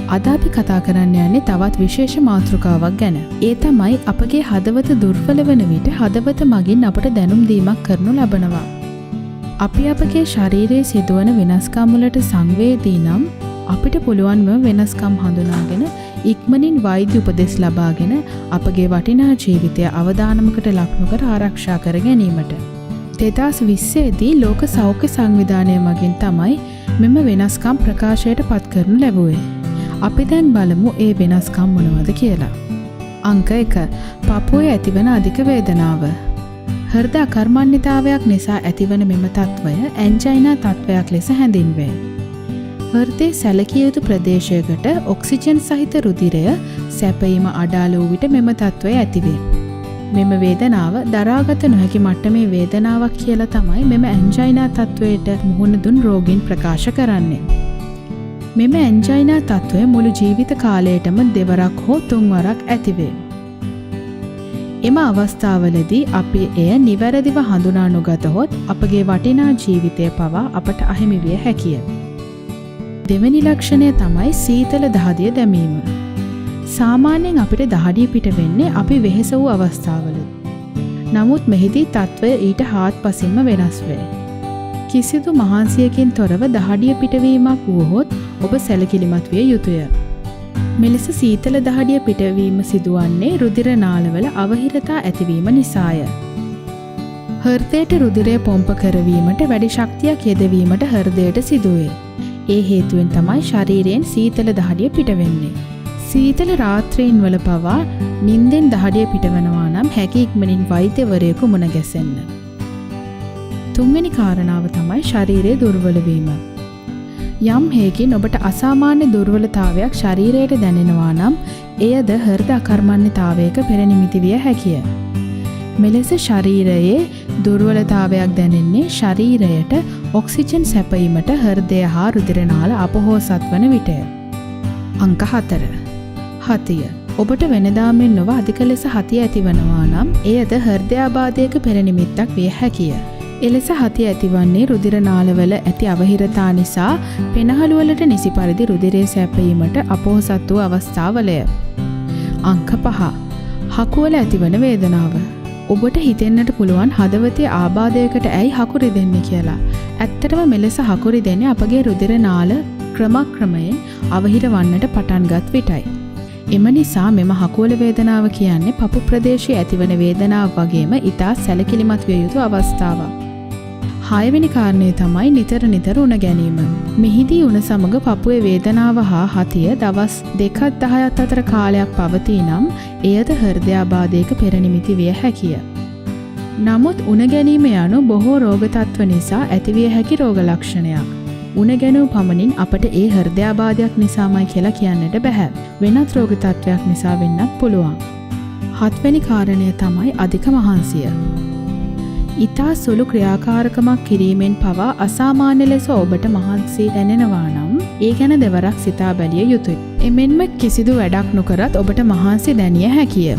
අද අපි කතා කරන්න යන්නේ තවත් විශේෂ මාතෘකාවක් ගැන. ඒ තමයි අපගේ හදවත දුර්වල වන විට හදවත මගින් අපට දැනුම් දීමක් කරනු ලබනවා. අපි අපගේ ශරීරයේ සිදුවන වෙනස්කම් වලට සංවේදී නම් අපිට පුළුවන් මෙම වෙනස්කම් හඳුනාගෙන ඉක්මනින් වෛද්‍ය උපදෙස් ලබාගෙන අපගේ වටිනා ජීවිතය අවදානමකට ලක් නොකර ආරක්ෂා කර ගැනීමට. 2020 දී ලෝක සෞඛ්‍ය සංවිධානය මගින් තමයි මෙම වෙනස්කම් ප්‍රකාශයට පත් කරනු ලැබුවේ. අපි දැන් බලමු ඒ වෙනස්කම් මොනවද කියලා. අංක 1, පපුවේ ඇතිවන අධික වේදනාව. හෘද අකර්මණ්‍යතාවයක් නිසා ඇතිවන මෙම තත්ත්වය ඇන්ජයිනා තත්ත්වයක් ලෙස හැඳින්වේ. හෘදයේ සැලකිය යුතු ප්‍රදේශයකට ඔක්සිජන් සහිත රුධිරය සැපයීම අඩාල වූ විට මෙම තත්ත්වය ඇතිවේ. මෙම වේදනාව දරාගත නොහැකි මට්ටමේ වේදනාවක් කියලා තමයි මෙම ඇන්ජයිනා තත්ත්වයට මුහුණ දුන් රෝගීන් ප්‍රකාශ කරන්නේ. මෙම ඇන්ජයිනා තත්ත්වය මුළු ජීවිත කාලයටම දෙවරක් හෝ තුන්වරක් ඇතිවේ. එම අවස්ථාවලදී අපි එය නිවැරදිව හඳුනා නොගතහොත් අපගේ වටිනා ජීවිතය පවා අපට අහිමි විය හැකිය. දෙවැනි ලක්ෂණය තමයි සීතල දහදිය දැමීම. සාමාන්‍යයෙන් අපිට දහඩිය පිට වෙන්නේ අපි වෙහෙස වූ අවස්ථාවල. නමුත් මෙහිදී තත්ත්වය ඊට හාත්පසින්ම වෙනස් වේ. කිසිදු මහන්සියකින් තොරව දහඩිය පිටවීමක් වුවහොත් ඔබ සැලකිලිමත් විය යුතුය. මෙලෙස සීතල දහඩිය පිටවීම සිදුවන්නේ රුධිර නාලවල අවහිරතා ඇතිවීම නිසාය. හෘදයට රුධිරය පොම්ප කරවීමට වැඩි ශක්තියක් යෙදවීමට හෘදයට සිදුවේ. ඒ හේතුවෙන් තමයි ශරීරයෙන් සීතල දහඩිය පිටවෙන්නේ. සීතල රාත්‍රීන් වල පවා නින්දෙන් දහඩිය පිටවනවා නම් හැකි ඉක්මනින් වෛද්‍යවරයෙකු මුණ ගැසෙන්න. තුන්වෙනි කාරණාව තමයි ශරීරයේ දුර්වල වීම. යම් හේකින් ඔබට අසාමාන්‍ය දුර්වලතාවයක් ශරීරයට දැනෙනවා නම් එයද හෘද අකර්මණ්‍යතාවයක පෙර නිමිති විය හැකිය. මෙලෙස ශරීරයේ දුර්වලතාවයක් දැනෙන්නේ ශරීරයට ඔක්සිජන් සැපයීමට හෘදය හා රුධිර නාල අපොහොසත් වන විටය. අංක 4. හතිය. ඔබට වෙනදා මෙන් නොව අධික ලෙස හතිය ඇතිවනවා නම් එයද හෘදයාබාධයක පෙර නිමිත්තක් විය හැකිය. එලෙස හතිය ඇතිවන්නේ රුධිර නාලවල ඇති අවහිරතා නිසා පෙනහළු වලට නිසි පරිදි රුධිරය සැපයීමට අපොහොසත් වූ අවස්ථාවලය. අංක 5. හකුවල ඇතිවන වේදනාව. ඔබට හිතෙන්නට පුළුවන් හදවතේ ආබාධයකට ඇයි හකු රිදෙන්නේ කියලා. ඇත්තටම මෙලෙස හකු රිදෙන්නේ අපගේ රුධිර නාල ක්‍රමක්‍රමයෙන් අවහිර වන්නට පටන්ගත් විටයි. එම නිසා මෙම හකුවල වේදනාව කියන්නේ පපු ප්‍රදේශයේ ඇතිවන වේදනාව වගේම ඉතා සැලකිලිමත් විය යුතු අවස්ථාවක්. හයවෙනි කාරණය තමයි නිතර නිතර උණ ගැනීම. මෙහිදී උණ සමග පපුවේ වේදනාව හා හතිය දවස් 2ත් 10ත් අතර කාලයක් පවතී නම් එයද හෘදයාබාධයක පෙර නිමිති විය හැකිය. නමුත් උණ ගැනීම යනු බොහෝ රෝග තත්ත්ව නිසා ඇතිවිය හැකි රෝග ලක්ෂණයක්. උණ ගැනූ පමණින් අපට ඒ හෘදයාබාධයක් නිසාමයි කියලා කියන්නට බැහැ. වෙනත් රෝග තත්ත්වයක් නිසා වෙන්නත් පුළුවන්. හත්වෙනි කාරණය තමයි අධික මහන්සිය. ඉතා සුළු ක්‍රියාකාරකමක් කිරීමෙන් පවා අසාමාන්‍ය ලෙස ඔබට මහන්සි දැනෙනවා නම් ඒ ගැන දෙවරක් සිතා බැලිය යුතුයි. එමෙන්ම කිසිදු වැඩක් නොකරත් ඔබට මහන්සි දැනිය හැකිය.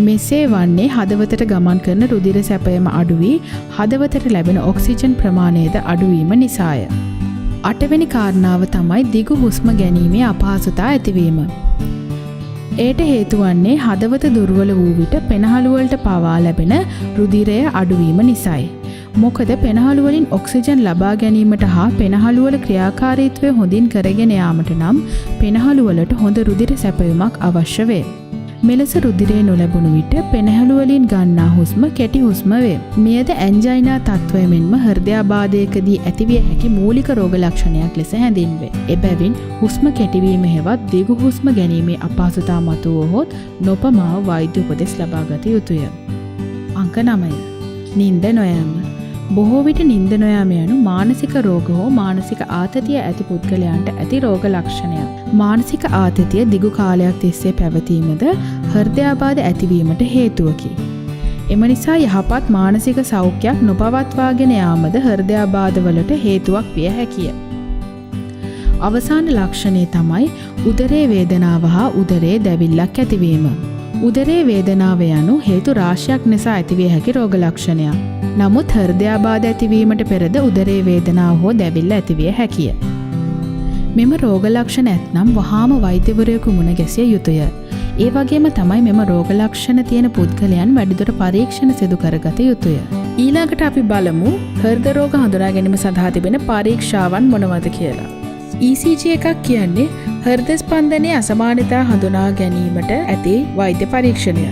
මෙසේ වන්නේ හදවතට ගමන් කරන රුධිර සැපයම අඩු වී හදවතට ලැබෙන ඔක්සිජන් ප්‍රමාණයද අඩුවීම නිසාය. අටවෙනි කාරණාව තමයි දිගු හුස්ම ගැනීමේ අපහසුතා ඇතිවීම. එයට හේතු වන්නේ හදවත දුර්වල වූ විට පෙනහළු වලට පවා ලැබෙන රුධිරය අඩුවීම නිසායි. මොකද පෙනහළු වලින් ඔක්සිජන් ලබා ගැනීමට හා පෙනහළු වල ක්‍රියාකාරීත්වය හොඳින් කරගෙන යාමට නම් පෙනහළු වලට හොඳ රුධිර සැපයුමක් අවශ්‍ය වේ. මෙලෙස රුධිරය නොලැබුණු විට පෙනහළු වලින් ගන්නා හුස්ම කෙටි හුස්ම වේ. මෙයද ඇන්ජයිනා තත්ත්වය මෙන්ම හෘදයාබාධයකදී ඇතිවිය හැකි මූලික රෝග ලක්ෂණයක් ලෙස හැඳින්වේ. එබැවින් හුස්ම කෙටිවීම හෙවත් දිගු හුස්ම ගැනීමේ අපහසුතා මතුවහොත් නොපමාව වෛද්‍ය උපදෙස් ලබා ගත යුතුය. අංක 9. නින්ද නොයෑම. බොහෝ විට නින්ද නොයාම යනු මානසික රෝග හෝ මානසික ආතතිය ඇති පුද්ගලයන්ට ඇති රෝග ලක්ෂණයක්. මානසික ආතතිය දිගු කාලයක් තිස්සේ පැවතීමද හෘදයාබාධ ඇතිවීමට හේතුවකි. එම නිසා යහපත් මානසික සෞඛ්‍යයක් නොපවත්වාගෙන යාමද හෘදයාබාධවලට හේතුවක් විය හැකිය. අවසාන ලක්ෂණය තමයි උදරයේ වේදනාව හා උදරයේ දැවිල්ලක් ඇතිවීම. උදරයේ වේදනාව යනු හේතු රාශියක් නිසා ඇතිවිය හැකි රෝග ලක්ෂණයක්. නමුත් හෘදයාබාධ ඇතිවීමට පෙරද උදරයේ වේදනාව හෝ දැවිල්ල ඇතිවිය හැකිය. මෙම රෝග ලක්ෂණ ඇත්නම් වහාම වෛද්‍යවරයෙකු මුණ ගැසිය යුතුය. ඒ වගේම තමයි මෙම රෝග ලක්ෂණ තියෙන පුද්ගලයන් වැඩිදුර පරීක්ෂණ සිදු කරගත යුතුය. ඊළඟට අපි බලමු හෘද රෝග හඳුනා ගැනීම සඳහා තිබෙන පරීක්ෂාවන් මොනවද කියලා. ECG එකක් කියන්නේ හෘද ස්පන්දනයේ අසමානතා හඳුනා ගැනීමට ඇති වෛද්‍ය පරීක්ෂණය.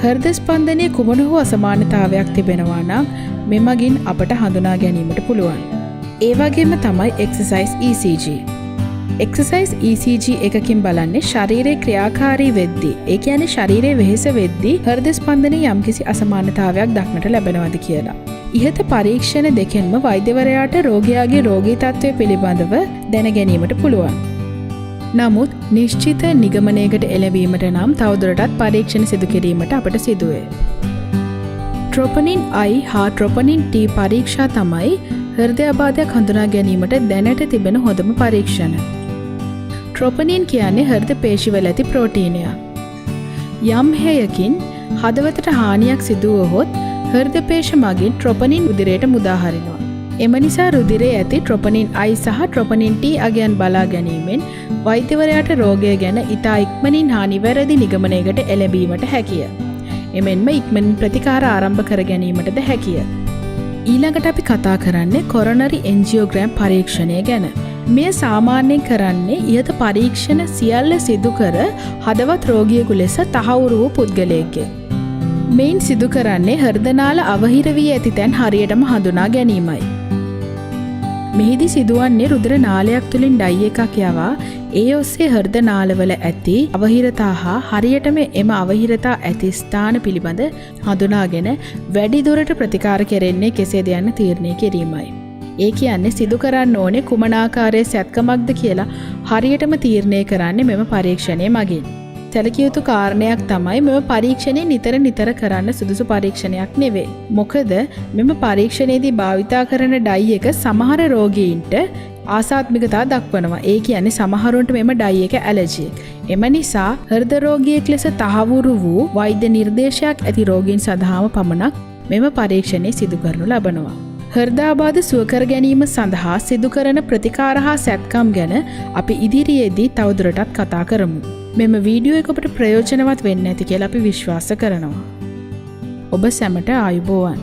හෘද ස්පන්දනයේ කුමන හෝ අසමානතාවයක් තිබෙනවා නම් මෙමගින් අපට හඳුනා ගැනීමට පුළුවන්. ඒ වගේම තමයි එක්සර්සයිස් ECG. Exercise ECG එකකින් බලන්නේ ශරීරයේ ක්‍රියාකාරී වෙද්දී, ඒ කියන්නේ ශරීරයේ වෙහෙස වෙද්දී හෘද ස්පන්දනයේ යම්කිසි අසමානතාවයක් දක්නට ලැබෙනවද කියලා. ඉහත පරීක්ෂණ දෙකෙන්ම වෛද්‍යවරයාට රෝගියාගේ රෝගී තත්ත්වය පිළිබඳව දැන ගැනීමට පුළුවන්. නමුත් නිශ්චිත නිගමනයකට එළඹීමට නම් තවදුරටත් පරීක්ෂණ සිදු කිරීමට අපට සිදුවේ. ට්‍රොපනින් I හා ට්‍රොපනින් T පරීක්ෂා තමයි හෘදයාබාධයක් හඳුනා ගැනීමට දැනට තිබෙන හොඳම පරීක්ෂණ. ට්‍රොපනින් කියන්නේ හෘද පේශිවල ඇති ප්‍රෝටීනයක්. යම් හේයකින් හදවතට හානියක් සිදු වුවහොත් හෘද පේශ මගින් ට්‍රොපනින් රුධිරයට මුදා හරිනවා. එම නිසා රුධිරයේ ඇති ට්‍රොපනින් I සහ ට්‍රොපනින් T අගයන් බලා ගැනීමෙන් වෛද්‍යවරයාට රෝගය ගැන ඉතා ඉක්මනින් හා නිවැරදි නිගමනයකට එළඹීමට හැකිය. එමෙන්ම ඉක්මනින් ප්‍රතිකාර ආරම්භ කර ගැනීමටද හැකිය. ඊළඟට අපි කතා කරන්නේ කොරොනරි එන්ජියෝග්‍රෑම් පරීක්ෂණය ගැන. මෙය සාමාන්‍යයෙන් කරන්නේ ඉහත පරීක්ෂණ සියල්ල සිදු කර හදවත් රෝගියෙකු ලෙස තහවුරු වූ පුද්ගලයෙක්ගෙන්. මෙයින් සිදු කරන්නේ හෘදනාල අවහිර වී ඇති තැන් හරියටම හඳුනා ගැනීමයි. මෙහිදී සිදුවන්නේ රුධිර නාලයක් තුළින් ඩයි එකක් යවා ඒ ඔස්සේ හෘද නාලවල ඇති අවහිරතා හා හරියටම එම අවහිරතා ඇති ස්ථාන පිළිබඳ හඳුනාගෙන වැඩි දුරට ප්‍රතිකාර කෙරෙන්නේ කෙසේද යන්න තීරණය කිරීමයි. ඒ කියන්නේ සිදු කරන්න ඕනේ කුමන ආකාරයේ සැත්කමක්ද කියලා හරියටම තීරණය කරන්නේ මෙම පරීක්ෂණය මගින්. සැලකිය යුතු කාරණයක් තමයි මෙම පරීක්ෂණය නිතර නිතර කරන්න සුදුසු පරීක්ෂණයක් නෙවෙයි. මොකද මෙම පරීක්ෂණයේදී භාවිතා කරන ඩයි එක සමහර රෝගීන්ට ආසාත්මිකතා දක්වනවා. ඒ කියන්නේ සමහරුන්ට මෙම ඩයි එක ඇලර්ජි. එම නිසා හෘද රෝගියෙක් ලෙස තහවුරු වූ වෛද්‍ය නිර්දේශයක් ඇති රෝගීන් සඳහාම පමණක් මෙම පරීක්ෂණය සිදු කරනු ලබනවා. හෘදාබාධ සුව කර ගැනීම සඳහා සිදු කරන ප්‍රතිකාර හා සැත්කම් ගැන අපි ඉදිරියේදී තවදුරටත් කතා කරමු. මෙම වීඩියෝ එක ඔබට ප්‍රයෝජනවත් වෙන්න ඇති කියලා අපි විශ්වාස කරනවා. ඔබ සැමට ආයුබෝවන්.